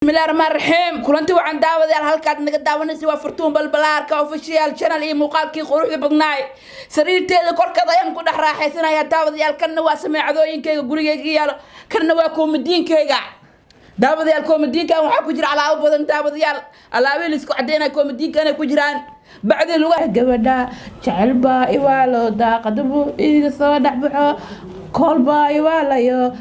Bismillahi raxmaan raxiim. Kulanti wacan daawadayaal, halkaad naga daawanaysa waa Fartuun Balbalaarka Official Channel iyo muuqaalkii quruxda badnaay. Sariirteeda korkeeda ayaan ku dhex raaxaysanayaa daawadayaal. Kanna waa sameecadooyinkayga gurigayga yaalo, kanna waa koomadiinkayga daawadayaal. Koomadiinkan waxaa ku jira alaabo badan daawadayaal, alaabihii laisku cadeynaya koomadiinkan ay ku jiraan. Bacdii lugaha gabadha jecel baa iwaalo, daaqadabu iga soo dhexbaxo, koolbaa iwaalayo,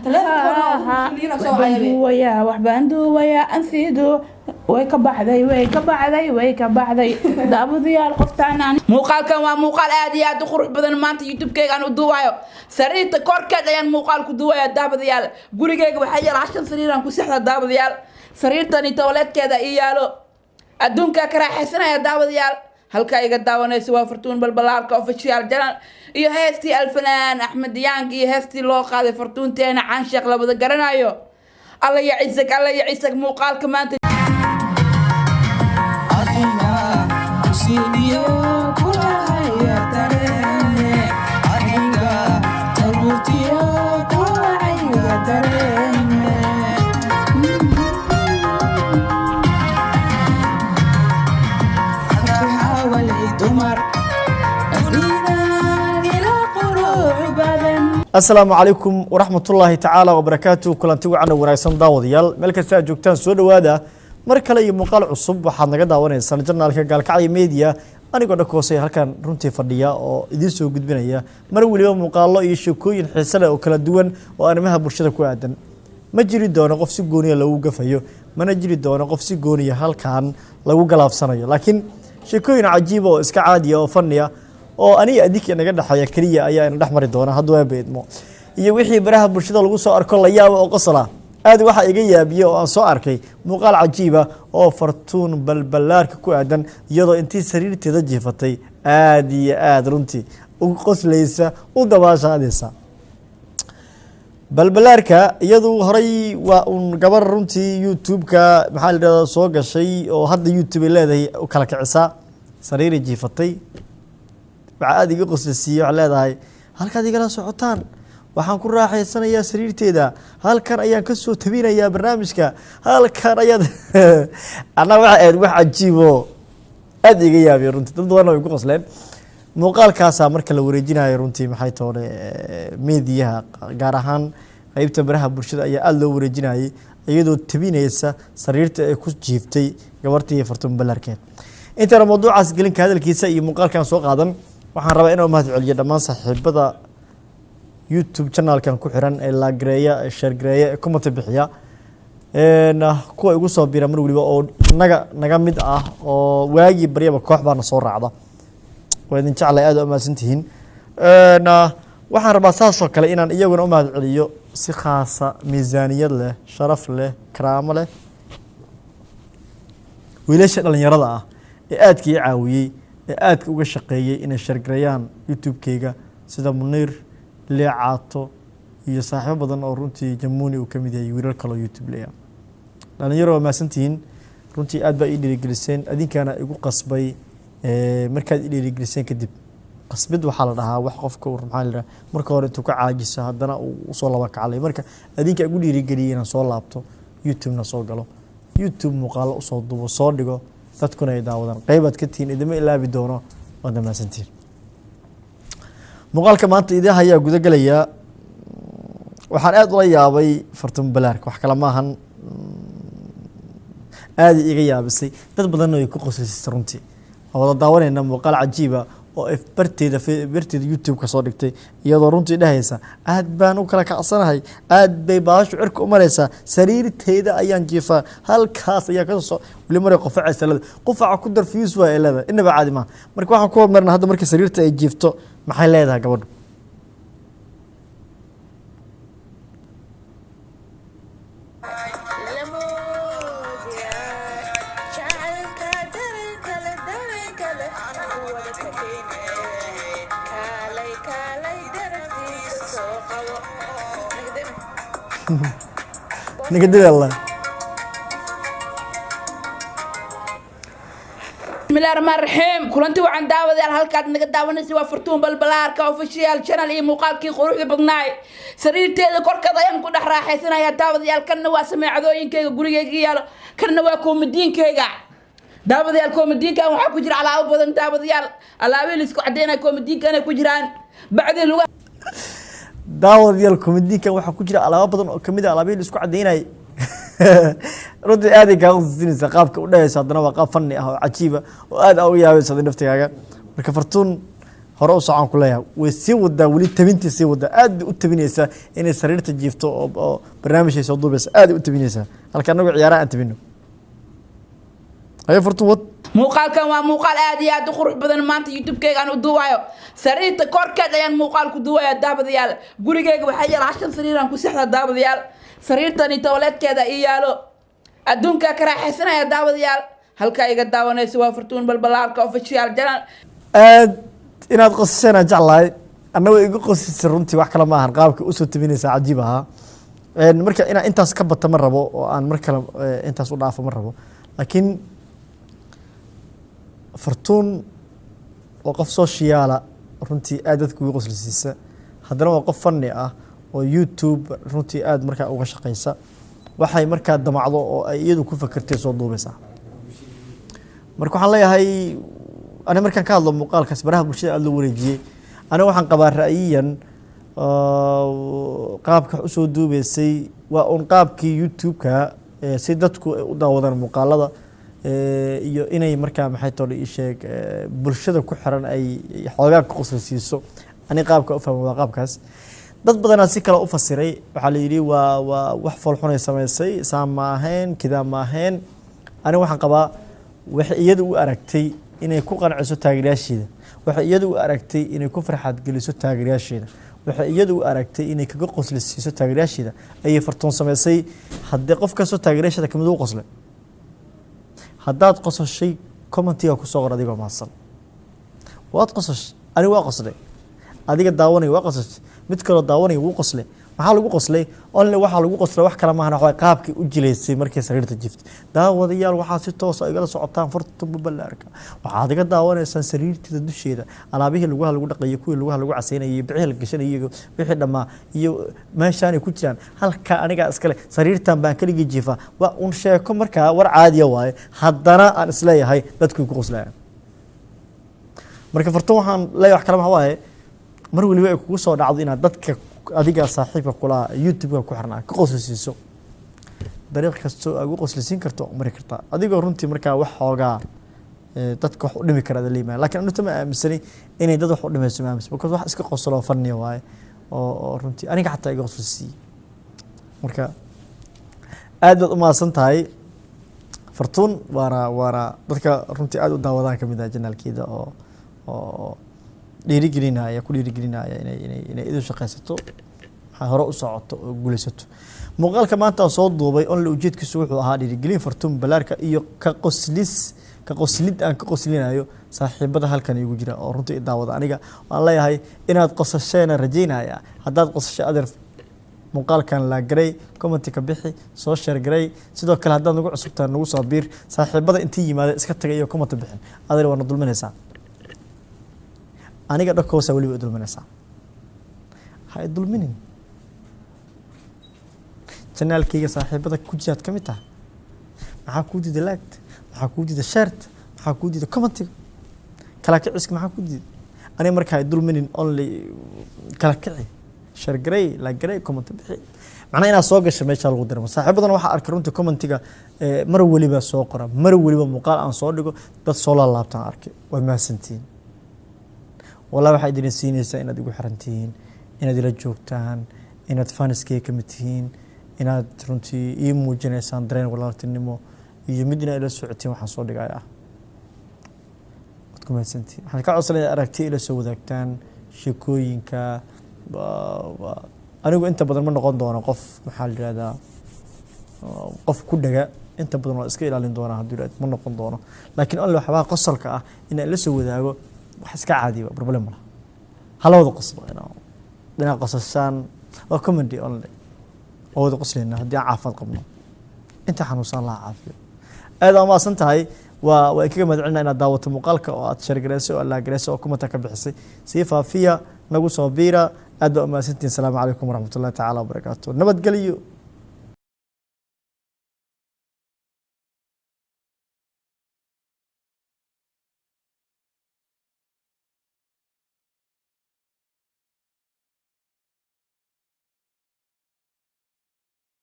waxbaan duuwayaa, waxbaan duuwayaa, ansiidu way ka baxday, way ka baxday, way ka baxday daawadayaal. Qoftaan muuqaalkan waa muuqaal aad iyo aad u qurux badan. Maanta YouTube-kayga aan u duuwayo, sariirta korkeed ayaan muuqaal ku duuwaya daawadayaal. Gurigayga waxaa yaala 5 sariiraan ku sexda daawadayaal. Sariirtani toiletkeeda ii yaalo, adduunkaa ka raaxaysanaya daawadayaal. Halkaa iga daawanayso waa Fartuun Balbalaarka Official Channel iyo heestii Alfanaan Axmed Yaank iyo heestii loo qaaday Fartuunteena Caansheekh la wada garanayo. Alla ya cisag, alla ya cisag. Muuqaalka maanta Asalaamu calaykum waraxmatullaahi tacaala wabarakaatu. Kulanti wacan oo wanaagsan daawadayaal, meel kasta aad joogtaan, soo dhowaada mar kale iyo muuqaal cusub. Waxaad naga daawanaysaan channelka Gaalkacyo Media, anigoo dhanka hoose halkan runtii fadhiya oo idiin soo gudbinaya mar weliba muuqaalo iyo sheekooyin xiise leh oo kala duwan oo arrimaha bulshada ku aadan. Ma jiri doono qof si gooniya lagu gafayo, mana jiri doono qof si gooniya halkan lagu galaafsanayo, laakiin sheekooyin cajiiba oo iska caadiya oo faniya oo aniga adinka inaga dhexeeya keliya ayaa ina dhex mari doona hadduu Eebbe idmo, iyo wixii baraha bulshada lagu soo arko la yaabo oo qosla. Aad waxaa iga yaabiye oo aan soo arkay muuqaal cajiiba oo Fartuun Balbalaarka ku aadan, iyadoo intii sariirteeda jiifatay aada iyo aada runtii u qoslaysa, u dabaashaadaysa. Balbalaarka iyadu horay waa uun gabar runtii YouTube-ka maxaa la yidhahdaa soo gashay oo hadda YouTube ay leedahay u kala kicisaa. Sariiray jiifatay, waxaa aada iga qoslisiiyey, waxaa leedahay halkaad igala socotaan waxaan ku raaxaysanayaa sariirteeda, halkan ayaan kasoo tabinayaa barnaamijka, halkan ayaad anaa. Waxa ahayd wax cajiibo aada iga yaabiya runtii, dad badanna way ku qosleen muuqaalkaasaa. Marka la wareejinayo runtii maxay toone meediyaha, gaar ahaan qeybta baraha bulshada ayaa aada loo wareejinayay, iyadoo tabinaysa sariirta ay ku jiiftay gabartii Fartuun Balarkeed. Intaana mawduucaas gelinka hadalkiisa iyo muuqaalkan soo qaadan, waxaan rabaa inaan mahad celiyo dhammaan saaxiibada YouTube channelkan ku xiran ee like-gareeya, ee share-gareeya, ee comment bixiya, kuwa igu soo bira mar waliba oo naga naga mid ah oo waagii baryaba koox baana soo raacda. Waa idin jeclay, aada u mahadsantihiin. Waxaan rabaa saasoo kale inaan iyaguna u mahad celiyo si khaasa, miisaaniyad leh, sharaf leh, karaamo leh, wiilasha dhalinyarada ah ee aadka ii caawiyey, ee aadka uga shaqeeyey inay share-gareeyaan YouTube-keyga, sida Muniir Leecaato iyo saaxiibo badan oo runtii Jamuni uu ka mid yahay, wiilal kaloo YouTube leeyahay. Dhalinyaro waa mahadsantihiin runtii, aad baa ii dhiirigeliseen, adinkaana igu qasbay. Markaad ii dhiirigeliseen kadib, qasbid waxaa la dhahaa wax qofka maxaa la dhahaa marka hore intuu ka caajiso haddana uu usoo laba kaclay. Marka adinka igu dhiirigeliyey inaan soo laabto YouTube-na, soo galo YouTube, muuqaalo usoo dubo, soo dhigo, dadkuna ay daawadaan, qeybaad ka tihiin, idima ilaabi doono, waad mahadsantihiin. Muuqaalka maanta idin hayaa guda gelayaa. Waxaan aada ula yaabay Fartuun Balaarka, wax kale maahan, aada iga yaabisay, dad badanna way ku qoslisay runtii. Waan wada daawanayna muuqaal cajiiba oo ay barteeda YouTube-ka soo dhigtay, iyadoo runtii dhehaysa aad baan u kala kacsanahay, aad bay baashu cirka u maraysaa, sariirteyda ayaan jiifaa, halkaas ayaa kasoo weli maray, qufacaysa leeda, qufaca ku dar fuse waa ay leedahay, inaba caadi maaha. Marka waxaan ku hormarina hadda markii sariirta ay jiifto maxay leedahay gabadhu. Nigadib. Bismillahi raxmaan raxiim. Kulanti wacan daawadayaal, halkaad naga daawanaysa waa Fartuun Balbalaarka Official Channel iyo muuqaalkii quruxda badnaay. Sariirteeda korkeeda ayaan ku dhex raaxaysanayaa daawadayaal. Kanna waa sameecadooyinkayga gurigayga yaalo, Kanna waa koomadiinkeyga, daawadayaal. Koomadiinkan waxaa ku jira alaabo badan, daawadayaal. Alaabihii laisku cadeynaya koomadiinkan ku jiraan, bacdii lugaha. Daawadayaal, komadiinkan waxaa ku jira alaabo badan oo kamid ah alaabihii la isku cadeynayay. Runtii aaday kaa qusinaysaa qaabka u dhahayso, haddana waa qaab fanni ah oo cajiiba oo aad aa uga yaabayso adi naftigaaga. Marka Fartuun, hore u socon ku leeyahay. Way sii wadaa weli, tabintii sii wadaa, aad bay u tabinaysaa inay sariirta jiifto oo barnaamij ay soo duubaysa. Aad ay u tabinaysaa halka anagu ciyaaraha aan tabino. Haye Fartuun, wad. Muuqaalkan waa muuqaal aad iyo aad u qurux badan. Maanta YouTube-keyga aan u duubayo, sariirta korkeed ayaan muuqaal ku duubaya, daawadayaal. Gurigeyga waxaa yaala 5 sariiraan ku seexdaa, daawadayaal. Sariirtani toiletkeeda ii yaalo, adduunkaa ka raaxaysanaya, daawadayaal. Halkaa iga daawanayso waa Fartuun Balbalaarka Official Channel. Aad inaad qosasheen aan jeclahay, annago iga qosisay runtii. Wax kale ma ahan, qaabka usoo tabinaysaa cajiib ahaa. Marka inaan intaas ka bata ma rabo oo aan mar kale intaas u dhaafo ma rabo, laakiin Fartuun waa qof sociala, runtii aad dadka uga qoslisiisa. Haddana waa qof fanni ah oo YouTube runtii aad markaa uga shaqeysa. Waxay markaa damacdo oo ay iyadu ku fakertay soo duubeysaa. Marka waxaan leeyahay ani, markaan ka hadlo muuqaalkaas baraha bulshada aada loo wareejiyey, aniga waxaan qabaa ra'yiyan qaabka wax usoo duubeysay waa un qaabkii YouTube-ka, si dadku ay u daawadaan muuqaalada, iyo inay markaa, maxay tole, ii sheeg, bulshada ku xiran ay xoogaa ka qoslisiiso. Ani qaabka u fahmo waa qaabkaas. Dad badanaa si kale u fasiray. Waxaa la yidhi waa wax foolxunay samaysay, saa ma ahayn, kidaa ma ahayn. Aniga waxaan qabaa waxay iyadu u aragtay inay ku qanciso taageerayaasheeda, waxay iyadu u aragtay inay ku farxad geliso taageerayaasheeda, waxay iyadu u aragtay inay kaga qoslisiiso taageerayaasheeda ayay Fartuun samaysay. Haddii qof kastoo taageerayaasheeda kamid u qoslay, haddaad qososhay, commentiga kusoo qor adigoo mahadsan. Waad qososhay, aniga waa qoslay, adiga daawanaya waa qososhay, mid kaloo daawanaya wuu qoslay. Maxaa lagu qoslay? Only waxaa lagu qoslay wax kale maahan, waxaa qaabkii u jilaysay markii sariirta jiftay. Daawadayaal, waxaa si toosa igala socotaan Fartuun Balbalaarka. Waxaad iga daawanaysaan sariirteeda dusheeda. Alaabihii lugaha lagu dhaqayay, kuwii lugaha lagu casaynayay, bicihii la gashanayay, wixii dhammaa iyo meeshaanay ku jiraan. Halkaa anigaa iskale, sariirtan baan keligii jiifaa. Waa un sheeko, markaa war caadiya waaye. Haddana aan isleeyahay dadku ku qoslayaan. Marka Fartuun waxaan leeyahay wax kale maxaa waaye, mar weliba ay kugu soo dhacdo inaad dadka adiga saaxiibka kula YouTube-ka ku xirnaa ka qoslisiiso, dariiq kastoo aad ugu qoslisiin karto mari kartaa, adigoo runtii markaa wax xoogaa dadka wax u dhimi kara ada leeyimaha. Lakin anuta ma aaminsani inay dad wax u dhimayso, ma aaminsan, because wax iska qosloo fanniya waaye oo runtii aniga xataa iga qoslisiiyey. Marka aad baad u mahadsan tahay Fartuun, waana dadka runtii aad u daawadaan kamid ah channelkeeda oo dhiirigelinaya, ku dhiirigelinaya inay idu shaqaysato, maxaa hore u socoto oo guulaysato. Muuqaalka maanta aan soo duubay only ujeedkiisu wuxuu ahaa dhiirigelin Fartuun Balaarka iyo ka qoslis, ka qoslid aan ka qoslinayo saaxiibada halkan igu jira oo runtii i daawada. Aniga waan leeyahay inaad qosasheena rajaynaya. Haddaad qosasho, adeer, muuqaalkan like garay, commenti ka bixi, soo share garay. Sidoo kale haddaad nagu cusubtahay, nagu soo biir. Saaxiibada intii yimaada iska tagay iyo comment bixin, adeer, waa na dulminaysaa. Aniga dhakoosa weliba i dulminaysaa. Ha i dulminin. Channelkayga saaxiibada ku jiraad ka mid tahay. Maxaa kuu diida liketa? Maxaa kuu diida shareta? Maxaa kuu diida commentiga? Kala kiciska maxaa kuu diida? Aniga marka ha i dulminin. Only kala kici, share garay, like garay, comment bixi. Macnaha inaad soo gasho meesha lagu dirmo. Saaxiibadan waxaa arkay runtii commentiga mar weliba soo qora, mar weliba muuqaal aan soo dhigo dad soo laalaabtaan arkay. Waad mahadsantihiin wallahi. Waxaa idin siinaysaa inaad igu xiran tihiin, inaad ila joogtaan, inaad fanskeyga ka mid tihiin, inaad runtii ii muujinaysaan dareen walaaltinimo iyo mid inaad ila socotiin waxaan soo dhigaya ah. Waad ku mahadsantihiin. Waxaan ka codsanaya aragtiya ila soo wadaagtaan sheekooyinka. Anigu inta badan ma noqon doono qof, maxaa la yihahdaa, qof ku dhaga. Inta badan waa iska ilaalin doonaa hadduu yihahdo, ma noqon doono. Laakiin only waxbaa qosolka ah inaan la soo wadaago wax iska caadiba, problem malaha. Hala wada qoslo, inaad qosashaan waa comedy only. Waa wada qoslayna haddii aan caafimaad qabno. Inta xanuunsan laha caafiyo. Aad aa umahadsan tahay. Waa kaga mahad celinaa inaad daawato muuqaalka oo aad share garaysay oo aad like garaysay oo comment ka bixisay. Sii faafiya, nagu soo biira. Aad baa umahadsantihin. Asalaamu calaykum waraxmatullahi tacaala wabarakaatu. Nabadgelyo.